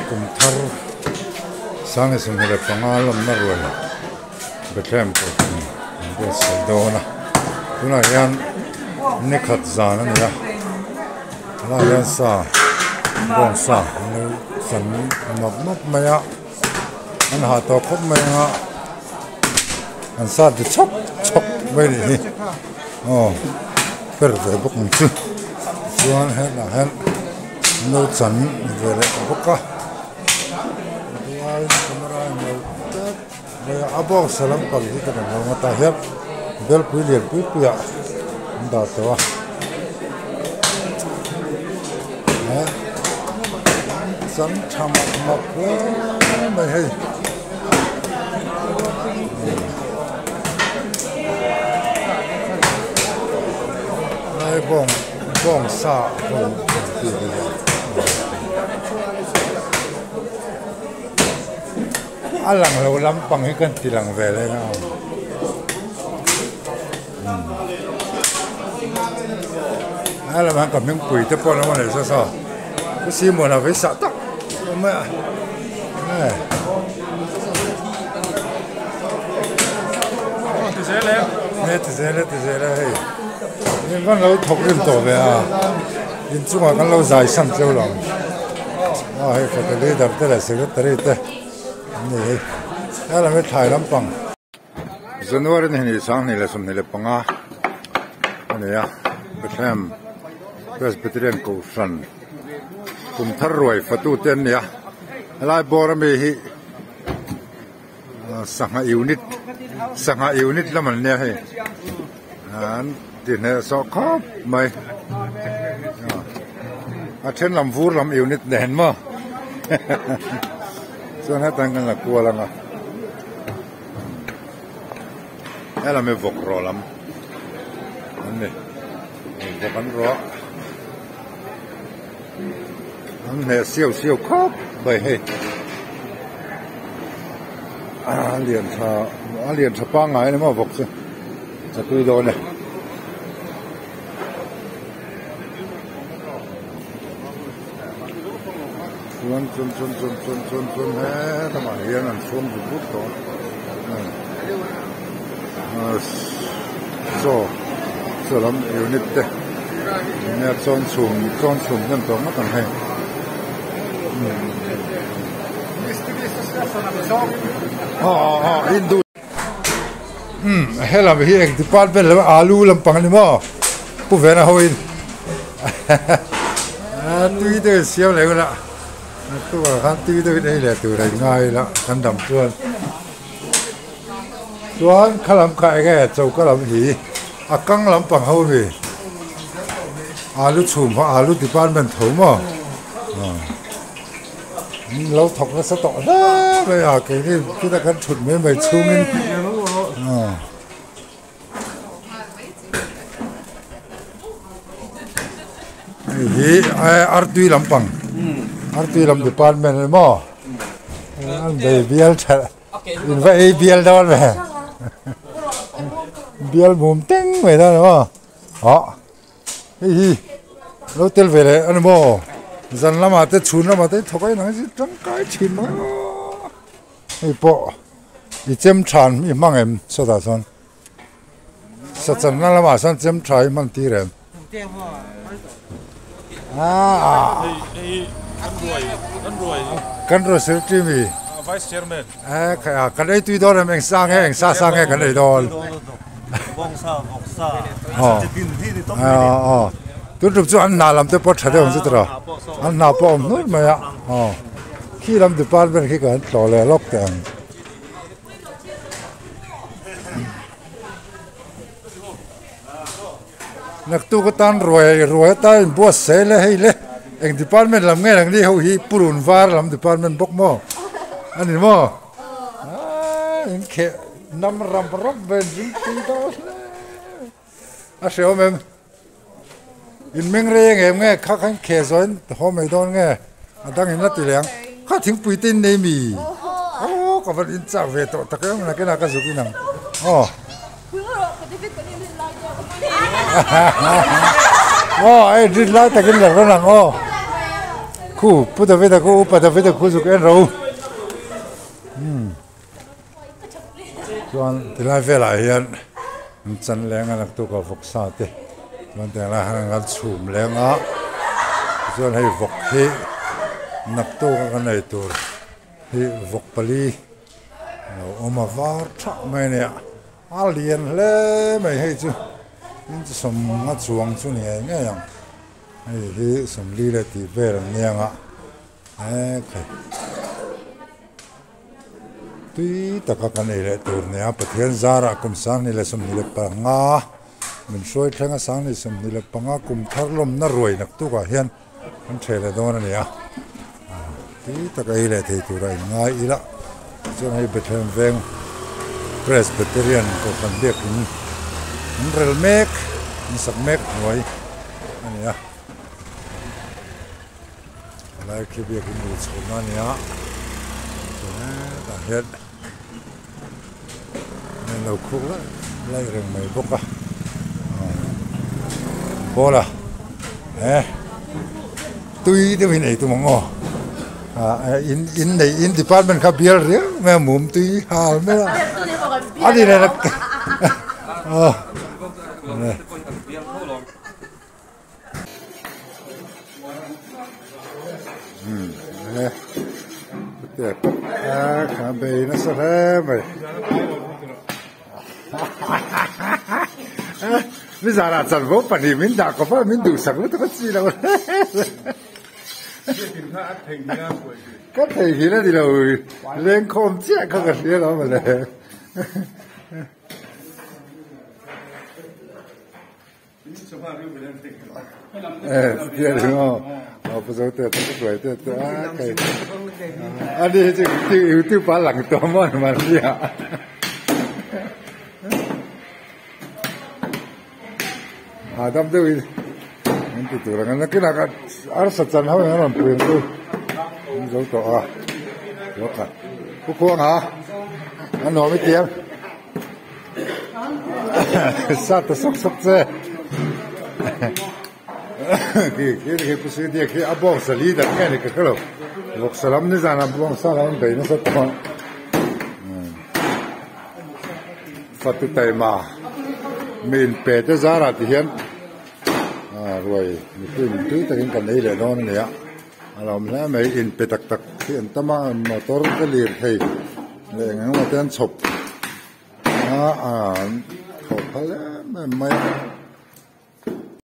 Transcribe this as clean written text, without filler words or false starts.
Kum thar Sangi sawmhnih leh panga lawmna ruai Bethlehem kohhran an buatsaih dawn a tunah hian ni khat zan a ni a helaiah hian sa bawng sa an lo chan map map mai a an hah tawh khawp mai ang a an sa ti chhawk chhawk mai a nih hi aw per ve bawk ang chu chuan hetah hian an lo chan ve leh bawk a chuan camera a inlo tlat mai a a bawngsa lampang hi ka rawn lo ngawt a hian belpui lian pui pui ah an dah tawh a eh chan tha mak mak hle mai hei. Lai bawng bawngsa ho an tih ve leh. A lang lo lampang hi kan ti lang ve leh ang a lamah hian ka hmingpui te pawh an awm a ni saw saw pu Simona vei sah tak a awm a e ti zel e ti zel e hei in lo thawk rim tawh ve a inchungah kan lo zai san tleu lo ang. Aw hei fapa leader te leh secretary te an ni hi he lam hi thlai lampang January ni hnih sanghnih leh 25 a ni a Bethlehem Presbyterian Kohhran kum thar ruai fatu te an ni a helai bawr ami hi sangha unit sangha unit lam an nia hei an ti hneh sawh khawp mai a then lam vur lam unit nen maw chuan hetah hian kan la kual ang a helam hi vawk rawh lam an ni vawk an rawh an hneh siau siau khawp mai hei a lian tha a lian tha pangngai a ni maw vawk chu a tui dawn e. Chuan chuan chuan chuan chuan chuan chuan helamah hian an chhung vut vut tawh a chaw chaw lam unit te enge chawn chhum chawn chhum hnem tawh ngawt ang hei aw aw aw hindu umm helam hi eng department lam alu lampang a ni maw pu vena ho in tui deuh in siam leh ula tukah khan tui deuh in ei leh tur a ingai ila kan dam chuan. Chuan kha lam kha eng nge choka lam hi a kang lampang ho mi alu chhum ho alu department tho maw an lo thawk nasa tawh hle mai a keini chutah kan thut mai mai chhungin hei hi artui lampang artui lam department a ni maw an bei bial tha. In va ei bial dawn ve. Bial mum teng mai dawn maw. Ah hei hi lo tel ve leh a ni maw. Zan lamah te chhun lamah te thawk a inang hi tangkai thin mai maw. Hei pawh i chem than i hmang em sawtah chuan sachanna lamah sawn chem tha i hman tir em. Ah kan ruai secretary mi vice chairman eh kan ei tui dawn em eng sa nge eng sa sa nge kan ei dawn aw tun tum chu an hna lam te pawh tha deuh ang chu tiraw an hna pawh a awm hnur mai a aw khi lam department khi kan tlawh leh lawk teh ang. Naktuk atan ruai ruai atan inbuatsaih le hei le eng department lam nge ang ni ho hi purun var lam department bawk maw a ni maw aaa in kheh nam ram ram ve in ring tui dawn hle a hrehawm em in meng rei ang em nge kha khan kheh zawh in haw mai dawn nge a dang in la ti leh ang kha thingpui te in nei mi aw ka van in chak ve tawh tak em nakinah ka zuk in ang aw. Aw hei rin lai takin la rawn ang aw. Khu Pu Davida khu Upa Davida khu zuk en ro umm chuan tilai velah hian an chan leng a naktuk a vawksa te chuan tiang lai hian an chhum leng a tichuan hei vawk hi naktuk a kan ei tur hi vawk pali a lo awm a var thak mai a nia a lian hle mai hei chu inchi sawmnga chuang chu ni ngei ngei ang. Hei hi sawmli leh tih vel an nia nga ekhai tui taka kan ei leh tur nia Pathian zarah kum sanghnih leh 25 min hruai thleng a sanghnih 25 kum thar lawmna ruai naktukah hian kan ṭheh leh dawn a ni a tui taka ei leh thei tura inngai ila chuan hei Bethlehem veng Presbyterian kohhran biakin an rel mek an sak mek hnuai. A ni a helai khi biakin lui chhunna a ni a chuan hetah hian an lo khuk laih laih reng mai bawk a ball a he tui deuhin ei tum ang aw ah in in nei in department kha bial riau mai a mum tui hal mai a a ni leh aw. A bei nasa hle mai nizanah chanvo pahnih min dah kawp a min duhsak lutuk a chi lo ka theihnghilh a ni lo lengkhawm chiah kha ka hria lo mawle. YouTube a lang tawh maw ni mahni ah hahdam deuh in an ti tur ang a nakinah khan arsa chan ho in a rawn pui ang chu an zo tawh a lawk a pu khuang a a nuam i tiang. Sa ta sawk sawk che khi khi khi pu si dia khi a bawng sa li dan nge ni ka hrelo vawk sa lam nizan a bawng sa lam bei nasa tawh fatu taima mi in pe te zarah ti hian ruai mipui in tui takin kan ei leh dawn a ni a. A lo awm hle mai in pe tak tak hi an tam a motor te lir thei leh eng eng emaw te an chhawp a an thawh phal em em mai a.